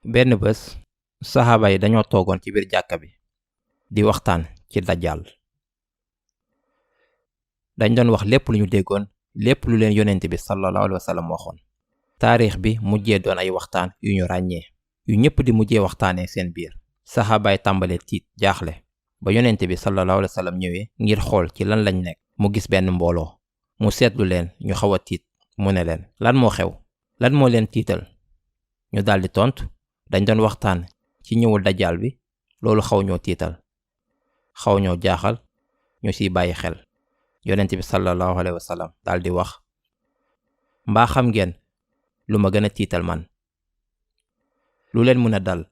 benn bés saxaaba yi dañoo toogoon ci biir jàkka bi di waxtaan ci dajjal. dañ doon wax lépp lu ñu déggoon, lépp lu leen yonent bi sallallahu alayhi wa sallam waxoon. taarix bi mujjee doon ay waxtaan yu ñu ràññee yu ñëpp di mujjee waxtaanee seen biir. saxaabaay tàmbalee tiit jaaxle ba yonent bi sallallahu alayhi wa sallam ñëwee ngir xool ci lan lañ nekk. mu gis benn mbooloo, mu seetlu leen ñu xaw a tiit. mu ne leen, lan moo xew? lan moo leen tiital? ñu daldi tontu, dañ doon waxtaan ci ñëwul dajjal bi, loolu xaw ñoo tiital, xaw ñoo jaaxal, ñu siy bàyyi xel. yonent bi sallallahu alayhi wa sallam daldi wax, mbaa xam ngeen lu ma gën a tiital man? lu leen mën a dal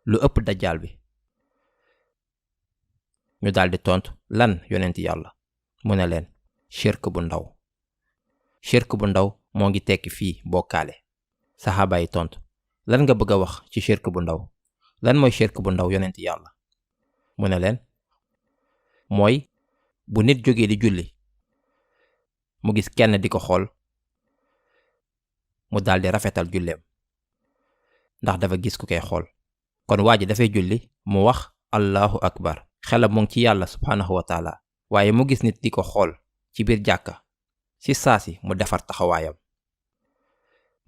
lu ëpp dajjal bi? ñu daldi tontu, lan yonent yàlla? mu ne leen, shirk bu ndaw. shirk bu ndaw moo ngi tekki fii bokkaale. saxaaba yi tontu, lan nga bëgg a wax ci shirk bu ndaw? lan mooy shirk bu ndaw yonent yàlla? mu ne leen, mooy bu nit jógee di julli mu gis kenn di ko xool, mu daldi rafetal julleem ndax dafa gis ku koy xool. kon waa ji dafay julli mu wax allahu akbar, xelam mu ngi ci yàlla subhaanahu wa taala, waaye mu gis nit di ko xool ci biir jàkka, ci saasi mu defar taxawaayam,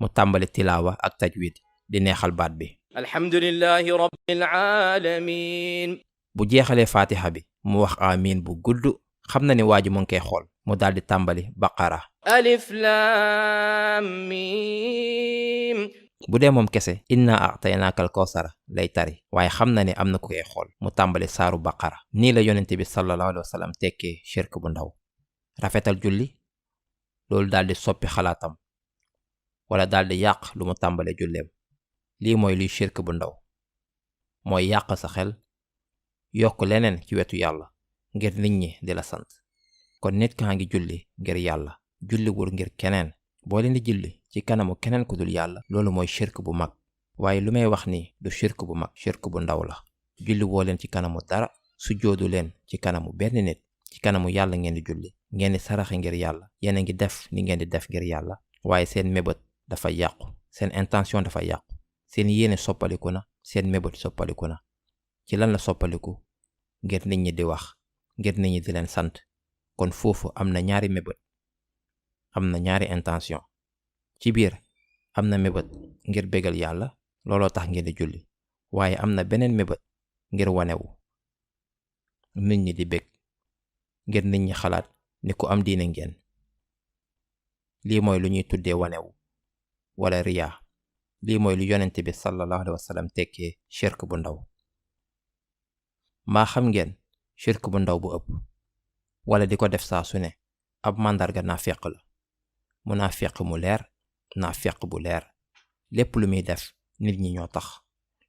mu tàmbali tilaawa ak tajwid di neexal baat bi. alhamdulillahi rabbil alamin. bu jeexalee faatiha bi mu wax amiin bu gudd, xam na ni waa ji mu ngi koy xool. mu daldi tàmbali baqara. alif lam mim. bu dee moom kese inna a'taynaakal kawsara lay tari, waaye xam na ni am na ku koy xool. mu tàmbali saaru baqara. nii la yonente bi sallallahu alayhi wa sallam tekkee shirk bu ndaw. rafetal julli, loolu daldi soppi xalaatam wala daldi yàq lu mu tàmbale julleem. lii mooy luy shirk bu ndaw, mooy yàq sa xel, yokk leneen ci wetu yàlla ngir nit ñi di la sant. kon nit kaa ngi julli ngir yàlla, julliwul ngir keneen. boo leen di julli ci kanamu keneen ku dul yàlla, loolu mooy shirk bu mag. waaye lu may wax nii du shirk bu mag, shirk bu ndaw la. julli woo leen ci kanamu dara, su joodu leen ci kanamu benn nit, ci kanamu yàlla ngeen di julli, ngeen di saraxe ngir yàlla, yéen a ngi def ni ngeen di def ngir yàlla, waaye seen mébét dafa yàqu, seen intention dafa yàqu, seen yéene soppaliku na, seen mébét soppaliku na. ci lan la soppaliku? ngir nit ñi di wax, ngir nit ñi di leen sant. kon foofu am na ñaari mébét, am na ñaari intention. ci biir am na mébét ngir bégal yàlla, looloo tax ngeen di julli, waaye am na beneen mébét ngir wanewu, nit ñi di bég, ngir nit ñi xalaat ni ku am diine ngeen. lii mooy lu ñuy tuddee wanewu wala riyaa. lii mooy lu yonent bi sallallahu alayhi wa sallam tekkee shirk bu ndaw. mbaa xam ngeen shirk bu ndaw bu ëpp wala di ko def saa su ne ab màndarga naafeq la. mu naafeq mu leer, naafeq bu leer. lépp lu muy def nit ñi ñoo tax.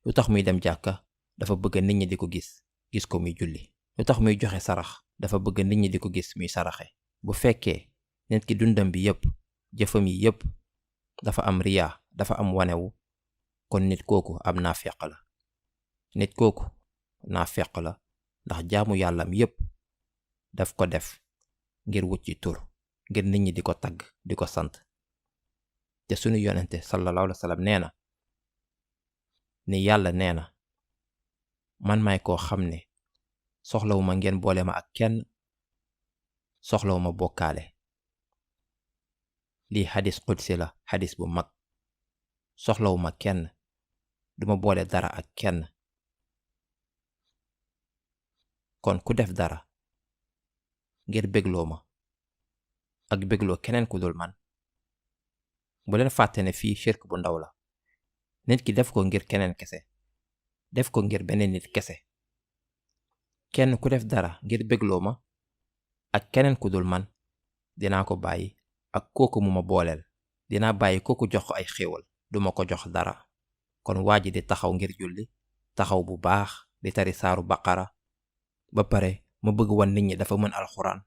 lu tax muy dem jàkka? dafa bëgg nit ñi di ko gis ko muy julli. lu tax muy joxe sarax? dafa bëgg nit ñi di ko gis muy saraxe. bu fekkee nit ki dundam bi yépp, jëfam yi yépp dafa am riyaa, dafa am wanewu, kon nit kooku am naafeq la. nit kooku naafeq la ndax jaamu yàllam yépp daf ko def ngir wut ci tur, ngir nit ñi di ko tagg, di ko sant. te sunu yonente sallallahu alayhi wa sallam nee na ni yàlla nee na, man may koo xam ne soxlawuma ngeen boole ma ak kenn, soxlawuma bokkaale. lii xadis qudsi la, xadis bu mag. soxlawuma kenn, duma boole dara ak kenn. kon ku def dara ngir bégloo ma ak bégloo keneen ku dul man, bu leen fàtte ne fii shirk bu ndaw la. nit ki def ko ngir keneen kese, def ko ngir beneen nit kese. kenn ku def dara ngir bégloo ma ak keneen ku dul man, dinaa ko bàyyi ak kooku mu ma booleel. dinaa bàyyi kooku jox ko ay xéewal, duma ko jox dara. kon waa ji di taxaw ngir julli, taxaw bu baax di tari saaru baqara, ba pare mu bëgg wan nit ñi dafa mën alxuraan,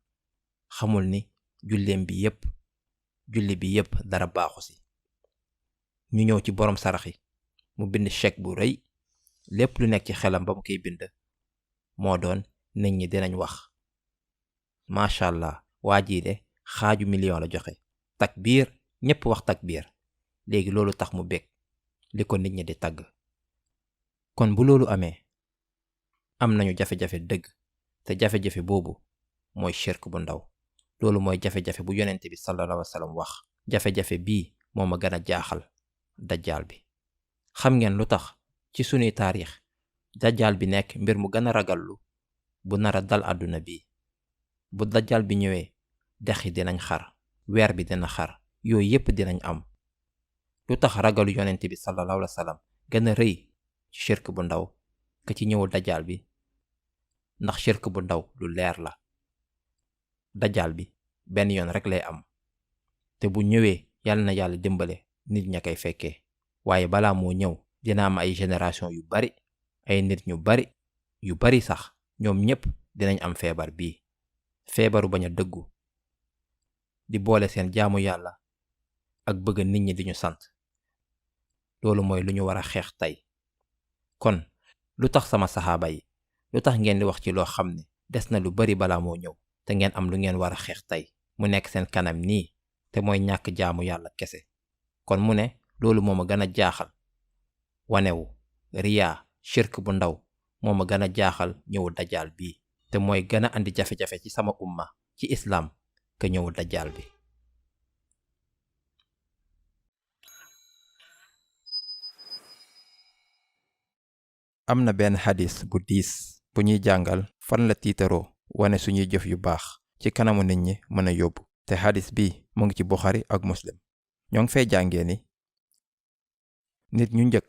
xamul ni julleem bi yépp, julli bi yépp dara baaxu si. ñu ñëw ci boroom sarax yi, mu bind chèque bu rëy. lépp lu nekk ci xelam ba mu koy bind moo doon nit ñi dinañ wax, macha allah, waa jii de xaaju million la joxe. takbiir, ñépp wax takbiir. léegi loolu tax mu bég. li ko nit ñi di tagg. kon bu loolu amee am nañu jafe-jafe dëgg te jafe-jafe boobu mooy shirk bu ndaw. loolu mooy jafe-jafe bu yonent bi sallallahu alayhi wa sallam wax. jafe-jafe bii moo ma gën a jaaxal dajjaal bi. xam ngeen lu tax ci sunuy taarix dajjaal bi nekk mbir mu gën a ragallu bu nara dal àdduna bi. bu dajjaal bi ñëwee dex yi dinañ xar, weer bi dina xar, yooyu yépp dinañ am. lu tax ragalu yonent bi sallallahu alayhi wa sallam gën a rëy ci shirk bu ndaw ka ci ñëwul dajjaal bi? ndax shirk bu ndaw lu leer la. dajjaal bi benn yoon rek lay am te bu ñëwee yàlla na yàlla dimbale nit ña koy fekkee. waaye balaa moo ñëw dina am ay génération yu bari, ay nit ñu bari yu bari sax ñoom ñépp dinañ am feebar bii. feebaru bañ a dëggu, di boole seen jaamu yàlla ak bëgg nit ñi di ñu sant. loolu mooy lu ñu war a xeex tey. kon lu tax sama saxaaba yi, lu tax ngeen di wax ci loo xam ne des na lu bari balaa moo ñëw te ngeen am lu ngeen war a xeex tey mu nekk seen kanam nii, te mooy ñàkk jaamu yàlla kese. kon mu ne loolu moo ma gën a jaaxal wanewu, riyaa, shirk bu ndaw moo ma gën a jaaxal ñëwu dajjaal bii, te mooy gën a andi jafe-jafe ci sama umma ci islam ka ñëwu dajjaal bi. am na benn xadis bu diis bu ñuy jàngal fan la tiitaroo wane suñuy jëf yu baax ci kanamu nit ñi mën a yóbbu, te xadis bi mu ngi ci Buxaari ak Muslim. ñoo ngi fay jàngee ni nit ñu njëkk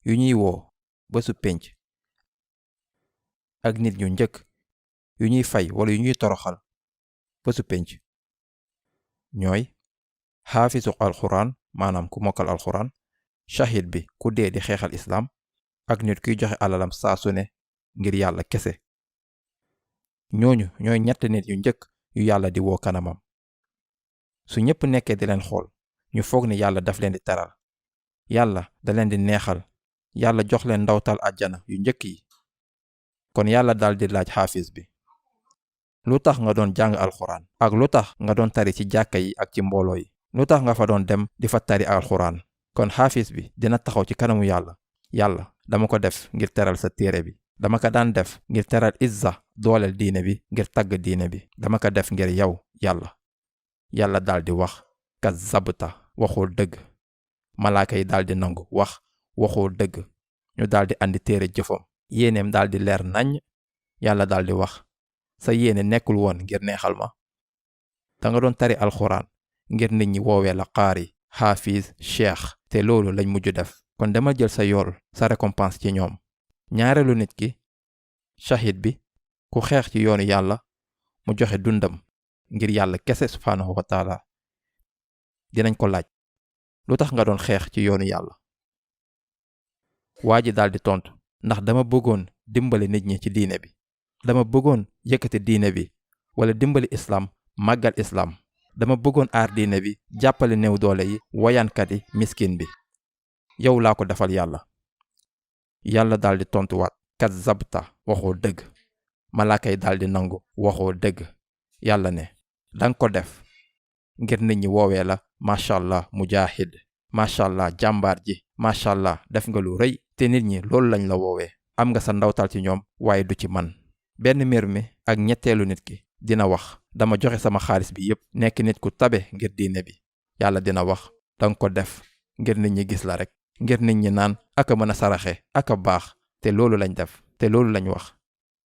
yu ñuy woo bésu pénc ak nit ñu njëkk yu ñuy fay wala yu ñuy toroxal bésu pénc ñooy xaafisu alxuraan, maanaam ku mokkal alxuraan, shahid bi ku dee di xeexal islaam, ak nit kuy joxe alalam saa su ne ngir yàlla kese. ñooñu ñooy ñett nit yu njëkk yu yàlla di woo kanamam. su ñépp nekkee di leen xool ñu foog ni yàlla daf leen di teral, yàlla da leen di neexal, yàlla jox leen ndawtal àjjana yu njëkk yi. kon yàlla daal di laaj xaafis bi, lu tax nga doon jàng alxuraan ak lu tax nga doon tari ci jàkka yi ak ci mbooloo yi? lu tax nga fa doon dem di fa tari alxuraan? kon xaafis bi dina taxaw ci kanamu yàlla. yàlla, dama ko def ngir teral sa téere bi. dama ko daan def ngir teral izza, dooleel diine bi, ngir tagg diine bi. dama ko def ngir yow yàlla. yàlla daal di wax, kazzabta, waxoo dëgg. malaaka yi daal di nangu wax, waxoo dëgg. ñu daal di andi téere jëfam. yéeneem daal di leer naññ. yàlla daal di wax, sa yéene nekkul woon ngir neexal ma. danga doon tari alxuraan ngir nit ñi woowee la qaari, xaafiz, cheikh, te loolu lañ mujj def. kon dama jël sa yool, sa récompense ci ñoom. ñaareelu nit ki, shahid bi, ku xeex ci yoonu yàlla mu joxe dundam ngir yàlla kese subhaanahu wa taala. dinañ ko laaj, lu tax nga doon xeex ci yoonu yàlla? waa ji daal di tontu, ndax dama bëggoon dimbali nit ñi ci diine bi. dama bëggoon yëkkati diine bi wala dimbali islam, màggal islam. dama bëggoon aar diine bi, jàppale néew doole yi, woyaankat yi, miskin bi. yow laa ko defal yàlla. yàlla daal di tontuwaat, kazzabta, waxoo dëgg. malaaka yi daal di nangu, waxoo dëgg. yàlla ne, danga ko def ngir nit ñi woowee la macha allah mujahid, macha allah jàmbaar ji, macha allah def nga lu rëy, te nit ñi loolu lañ la woowee. am nga sa ndawtal ci ñoom waaye du ci man. benn mbir mi ak ñetteelu nit ki dina wax, dama joxe sama xaalis bi yépp, nekk nit ku tabe ngir diine bi. yàlla dina wax, danga ko def ngir nit ñi gis la rek, ngir nit ñi naan aka mën a saraxe, aka baax, te loolu lañ def, te loolu lañ wax.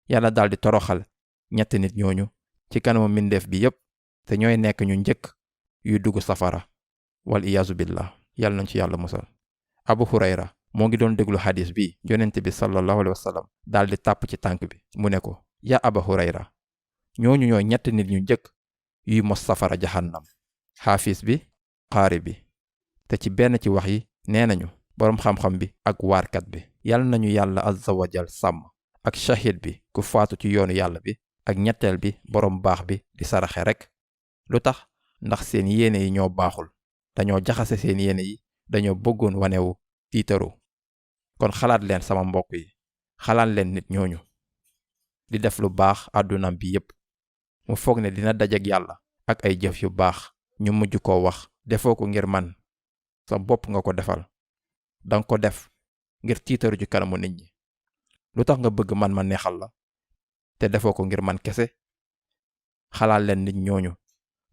yàlla daal di toroxal ñetti nit ñooñu ci kanamu mbindeef bi yépp, te ñooy nekk ñu njëkk yuy dugg safara, wal iyaazu billah. yàlla nañ ci yàlla musal. Abu Hurayra moo ngi doon déglu xadis bi, yonent bi sallallahu alayhi wa sallam daal di tàpp ci tànk bi, mu ne ko, yaa Aba Hurayra, ñooñu ñooy ñetti nit ñu njëkk yuy mos safara jahannam. xaafis bi, qaari bi, te ci benn ci wax yi nee nañu boroom xam-xam bi ak waarkat bi. yàlla nañu yàlla azza wa jal sàmm. ak shahid bi, ku faatu ci yoonu yàlla bi. ak ñetteel bi, boroom baax bi di saraxe rek. lu tax? ndax seen yéene yi ñoo baaxul. dañoo jaxase seen yéene yi, dañoo bëggoon wanewu, tiitaru. kon xalaat leen sama mbokk yi, xalaat leen nit ñooñu di def lu baax àddunaam bi yépp, mu foog ne dina dajek yàlla ak ay jëf yu baax, ñu mujj koo wax, defoo ko ngir man, sa bopp nga ko defal. danga ko def ngir tiitaru ci kanamu nit ñi. lu tax nga bëgg man ma neexal la te defoo ko ngir man kese? xalaat leen nit ñooñu.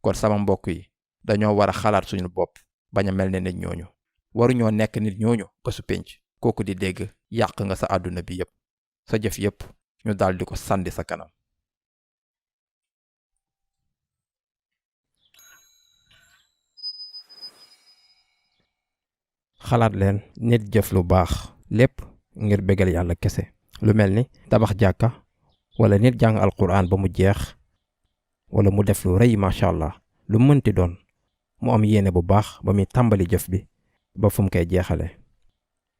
kon sama mbokk yi dañoo war a xalaat suñu bopp bañ a mel ne nit ñooñu. waruñoo nekk nit ñooñu ba su pénc kooku di dégg yàq nga sa àdduna bi yépp, sa jëf yépp ñu daldi ko sànni sa kanam. xalaat leen nit jëf lu baax lépp ngir bégal yàlla kese, lu mel ni tabax jàkka wala nit jàng alquran ba mu jeex, wala mu def lu rëy macha allah. lu mënti doon mu am yéene bu baax ba muy tàmbali jëf bi ba fu mu koy jeexale.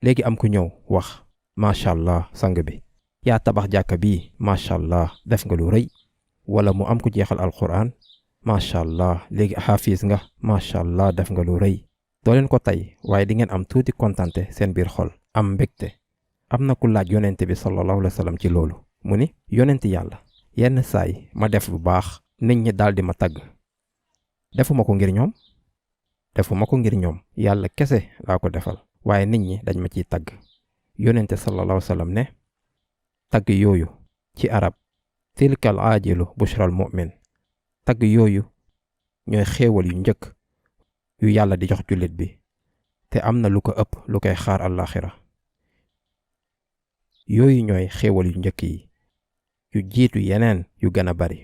léegi am ku ñëw wax macha allah sang bi yaa tabax jàkka bii macha allah def nga lu rëy, wala mu am ku jeexal alquran macha allah léegi xaafis nga macha allah def nga lu rëy. doo leen ko tey waaye di ngeen am tuuti kontante seen biir xol, am mbégte. am na ku laaj yonent bi sallallahu alayhi wa sallam ci loolu. mu ni yonent yàlla yenn saay ma def lu baax nit ñi daldi ma tagg. defuma ko ngir ñoom yàlla kese laa ko defal, waaye nit ñi dañ ma ciy tagg. yonente sallallahu alayhi wa sallam ne tagg yooyu ci arab tilkal aajilu bushral mu'min. tagg yooyu ñooy xéewal yu njëkk yu yàlla di jox jullit bi, te am na lu ko ëpp lu koy xaar àllaaxira. yooyu ñooy xéewal yu njëkk yi yu jiitu yeneen yu gën a bari.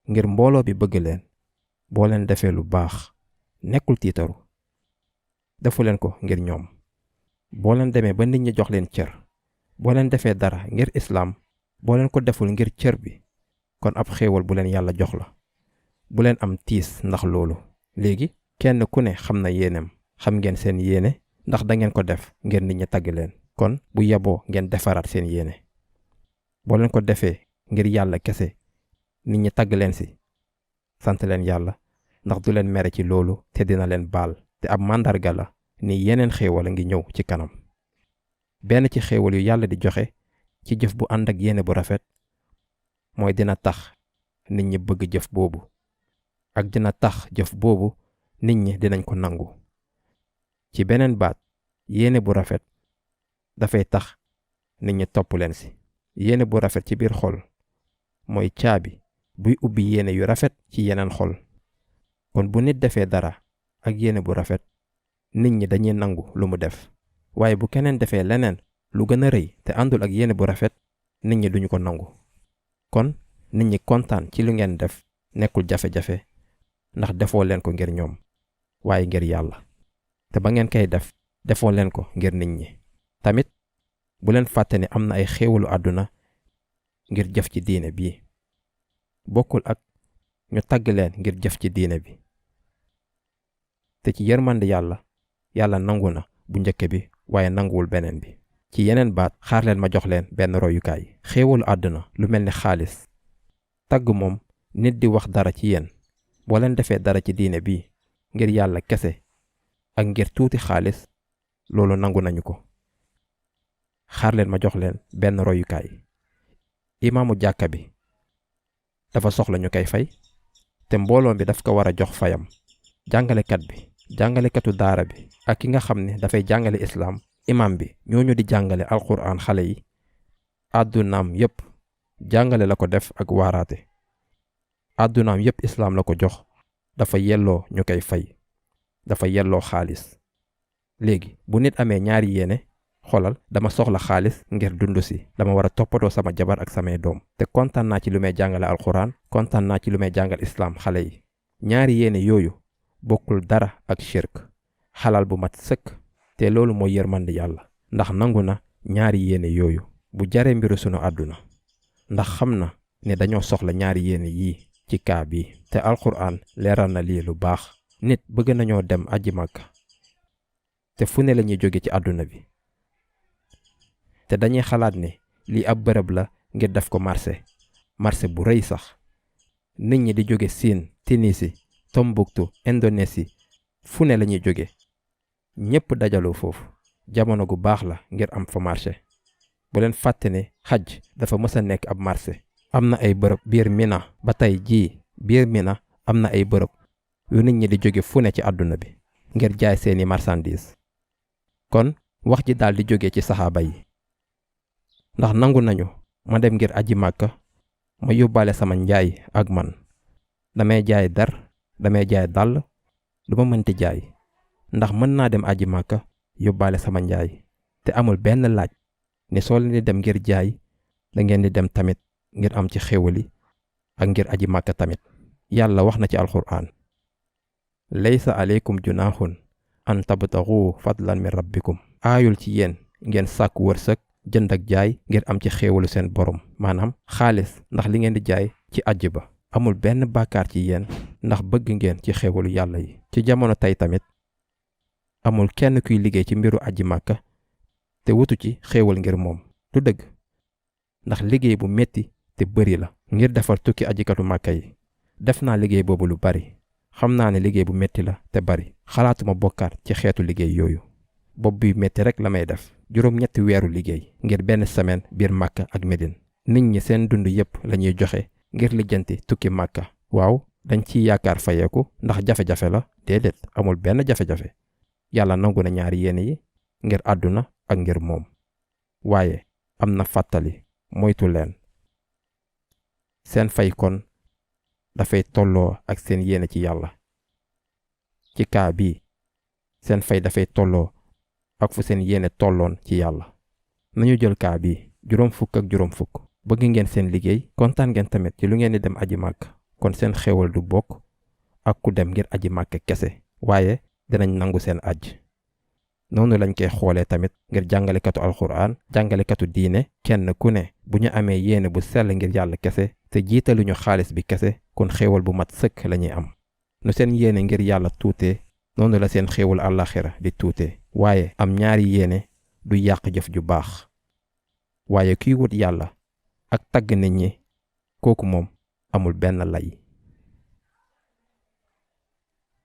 ngir mbooloo bi bëgg leen, boo leen defee lu baax nekkul tiitaru, defu leen ko ngir ñoom. boo leen demee ba nit ñi jox leen cër, boo leen defee dara ngir islaam, boo leen ko deful ngir cër bi, kon ab xéewal bu leen yàlla jox la. bu leen am tiis ndax loolu. léegi kenn ku ne xam na yéenem, xam ngeen seen yéene ndax da ngeen ko def ngir nit ñi tagg leen. kon bu yeboo ngeen defaraat seen yéene. boo leen ko defee ngir yàlla kese, nit ñi tagg leen si, sant leen yàlla ndax du leen mere ci loolu te dina leen baal. te ab màndarga la ni yeneen xéewal a ngi ñëw ci kanam. benn ci xéewal yu yàlla di joxe ci jëf bu ànd ak yéene bu rafet mooy dina tax nit ñi bëgg jëf boobu, ak dina tax jëf boobu nit ñi dinañ ko nangu. ci beneen baat, yéene bu rafet dafay tax nit ñi topp leen si. yéene bu rafet ci biir xol mooy caabi buy ubbi yéene yu rafet ci yeneen xol. kon bu nit defee dara ak yéene bu rafet, nit ñi dañuy nangu lu mu def. waaye bu keneen defee leneen lu gën a rëy te àndul ak yéene bu rafet, nit ñi duñu ko nangu. kon nit ñi kontaan ci lu ngeen def nekkul jafe-jafe, ndax defoo leen ko ngir ñoom waaye ngir yàlla. te ba ngeen koy def defoo leen ko ngir nit ñi. tamit bu leen fàtte ni am na ay xéewalu àdduna ngir jëf ci diine bi, bokkul ak ñu tagg leen ngir jëf ci diine bi. te ci yërmande yàlla nangu na bu njëkk bi waaye nanguwul beneen bi. ci yeneen baat, xaar leen ma jox leen benn royukaay. xéewalu àdduna lu mel ni xaalis, tagg moom nit di wax dara ci yéen. boo leen defee dara ci diine bi ngir yàlla kese ak ngir tuuti xaalis, loolu nangu nañu ko. xaar leen ma jox leen benn royukaay. imaamu jàkka bi dafa soxla ñu koy fay, te mbooloo bi daf ko war a jox fayam. jàngalekatu daara bi ak ki nga xam ne dafay jàngale islaam, imaam bi, ñooñu di jàngale alquran xale yi, àddunaam yépp jàngale la ko def ak waaraate. àddunaam yépp islaam la ko jox, dafa yelloo ñu koy fay, dafa yelloo xaalis. léegi bu nit amee ñaari yéene, xolal dama soxla xaalis ngir dund si, dama war a toppatoo sama jabar ak samay doom, te kontaan naa ci lu may jàngale alquran, kontaan naa ci lu may jàngal islaam xale yi. ñaari yéene yooyu bokkul dara ak shirk, xalal bu mat sëkk. te loolu mooy yërmande yàlla, ndax nangu na ñaari yéene yooyu bu jaree mbiru sunu àdduna, ndax xam na ne dañoo soxla ñaari yéene yii ci kaa bi. te alquran leeral na lii lu baax. nit bëgg nañoo dem aji Makka, te fu ne la ñuy jóge ci àdduna bi, te dañuy xalaat ne lii ab bërëb la ngir def ko marché bu rëy sax. nit ñi di jóge Siin, Tunisie, Tombouctou, Indonésie, fu ne la ñuy jóge, ñépp dajaloo foofu. jamono gu baax la ngir am fa marché. bu leen fàtte ne xaj dafa mës a nekk ab marché. am na ay bërëb biir Mina ba tey jii, biir Mina am na ay bërëb yu nit ñi di jóge fu ne ci àdduna bi ngir jaay seeni marchandise. kon wax ji daal di jóge ci saxaaba yi ndax nangu nañu ma dem ngir aji màkka ma yóbbaale sama njaay ak man damay jaay der damay jaay dàll duma mënti jaay ndax mën naa dem aji màkka yóbbaale sama njaay te amul benn laaj ne soo leen di dem ngir jaay da ngeen di dem tamit ngir am ci xéwali ak ngir aji màkka tamit yàlla wax na ci alxuraan laysa aleykum junaaxun an tabtaxu fadlan min rabbikum aayul ci yéen ngeen sàkk wërsëg jënd ak jaay ngir am ci xéewalu seen borom maanaam xaalis ndax li ngeen di jaay ci ajj ba amul benn bàkkaar ci yéen ndax bëgg ngeen ci xéewalu yàlla yi ci jamono tey tamit amul kenn kuy liggéey ci mbiru aji màkka te wutu ci xéewal ngir moom du dëgg ndax liggéey bu metti te bëri la ngir defar tukki ajikatu màkka yi def naa liggéey boobu lu bari xam naa ne liggéey bu metti la te bari xalaatuma bokkaat ci xeetu liggéey yooyu bopp bi metti rek la may def juróom-ñetti weeru liggéey ngir benn semaine biir màkka ak Médine nit ñi seen dund yépp lañuy joxe ngir lijjanti tukki màkka waaw dañ ciy yaakaar fayeeku ndax jafe-jafe la déedéet amul benn jafe-jafe yàlla nangu na ñaari yéene yi ngir àdduna ak ngir moom waaye am na fàttali moytu leen seen fay kon dafay tolloo ak seen yéene ci yàlla ci kaa bii seen fay dafay tolloo ak fu seen yéene tolloon ci yàlla nañu jël kaa bii 50 bëgg ngeen seen liggéey kontaan ngeen tamit ci lu ngeen di dem aji màkk kon seen xéewal du bokk ak ku dem ngir aji màkk kese waaye dinañ nangu seen ajj noonu lañ koy xoolee tamit ngir jàngalekatu alxuraan jàngalekatu diine kenn ku ne bu ñu amee yéene bu sell ngir yàlla kese te jiitaluñu xaalis bi kese kon xéewal bu mat sëkk lañuy am nu seen yéene ngir yàlla tuutee noonu la seen xéewal àllaaxira di tuutee waaye am ñaari yéene du yàq jëf ju baax waaye kiy wut yàlla ak tagg nit ñi kooku moom amul benn lay